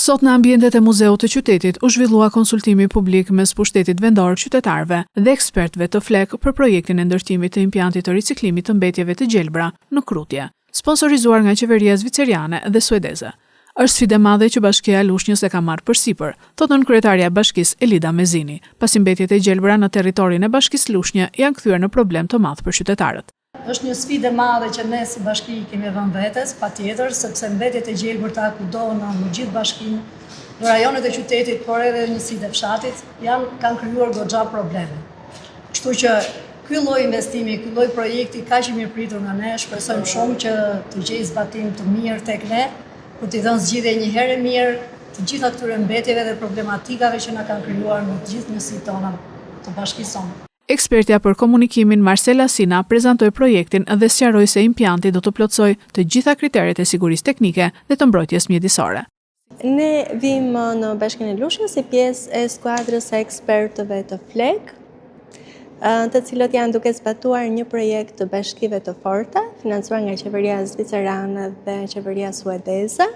Sot në ambientet e Muzeut të Qytetit u zhvillua konsultimi publik mes pushtetit vendor, qytetarëve dhe ekspertëve të FLEG për projektin e ndërtimit të impiantit të riciklimit të mbetjeve të gjelbra në Krutje, sponsorizuar nga qeveria zvicerjane dhe suedeze. Është sfidë e madhe që Bashkia e Lushnjës e ka marrë përsipër, thotë nënkryetarja e Bashkisë Elida Mezini, pasi mbetjet e gjelbra në territorin e Bashkisë Lushnjë janë kthyer në problem të madh për qytetarët. Është një sfidë e madhe që ne si bashki i kemi vënë vetes, patjetër, sepse mbetjet e gjelbërta kudo në në gjithë bashkinë, në rajonet e qytetit, por edhe në njësitë e fshatit, janë kanë krijuar goxha probleme. Kështu që ky lloj investimi, ky lloj projekti kaq i mirëpritur nga ne, shpresojmë shumë që të gjejë zbatim të mirë tek ne, për t'i dhënë zgjidhje një herë e mirë të gjitha këtyre mbetjeve dhe problematikave që na kanë krijuar në të gjithë njësitë tona të bashkisë sonë. Ekspertja për komunikimin Marsela Sina prezantoi projektin dhe sqaroi se impianti do të plotësojë të gjitha kriteret e sigurisë teknike dhe të mbrojtjes mjedisore. Ne vijmë në Bashkinë e Lushnjës si pjesë e skuadrës së ekspertëve të FLEG, të cilët janë duke zbatuar një projekt të bashkive të forta, financuar nga qeveria zvicerane dhe qeveria suedeze.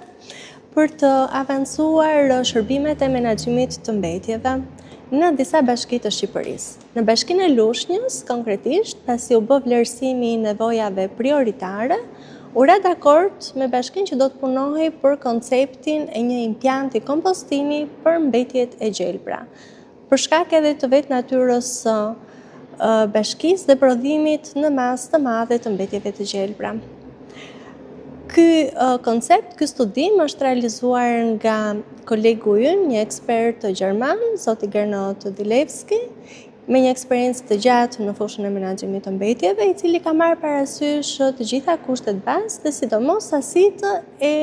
për të avancuar shërbimet e menaxhimit të mbetjeve në disa bashki të Shqipërisë. Në bashkinë e Lushnjës, konkretisht, pasi u bë vlerësimi i nevojave prioritare, u ra dakord me bashkinë që do të punohej për konceptin e një impianti kompostimi për mbetjet e gjelbra. Për shkak edhe të vetë natyrës së bashkisë dhe prodhimit në masë të madhe të mbetjeve të gjelbra. Ky koncept, ky studim është realizuar nga kolegu ynë, një ekspert gjerman, zoti Gernot Dilevski, me një eksperiencë të gjatë në fushën e menaxhimit të mbetjeve, i cili ka marrë parasysh të gjitha kushtet bazë dhe sidomos sasitë e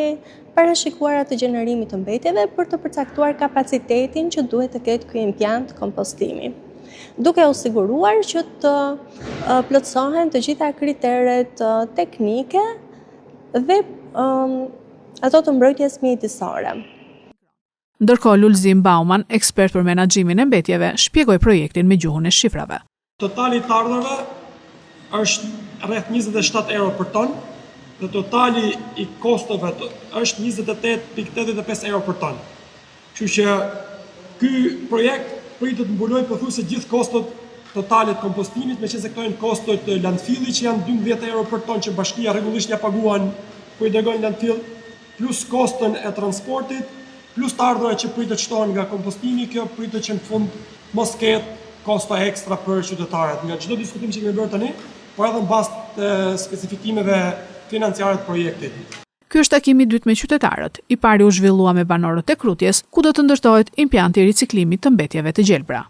parashikuara të gjenerimit të mbetjeve për të përcaktuar kapacitetin që duhet të ketë ky impiant kompostimi, duke u siguruar që të plotësohen të gjitha kriteret teknike dhe ato të mbrojtjes mjedisore. Ndërkohë, Lulzim Bauman, ekspert për menaxhimin e mbetjeve, shpjegoi projektin me gjuhën e shifrave. Totali i të ardhurave është rreth 27 euro për ton dhe totali i kostove është 28.85 euro për ton. Kështu që ky projekt pritet të mbulojë pothuajse gjithë kostot totale të kompostimit, meqenëse këto janë kostot e landfillit që janë 12 euro për ton që bashkia rregullisht ja paguan kur i dërgon landfill, plus koston e transportit, plus të ardhurat që pritet shtohen nga kompostimi, kjo pritet që në fund mos ketë kosto ekstra për qytetarët. Nga çdo diskutim që kemi bërë tani, por edhe në bazë të specifikimeve financiare të projektit. Ky është takimi i dytë me qytetarët. I pari u zhvillua me banorët e Krutjes, ku do të ndërtohet impianti i riciklimit të mbetjeve të gjelbra.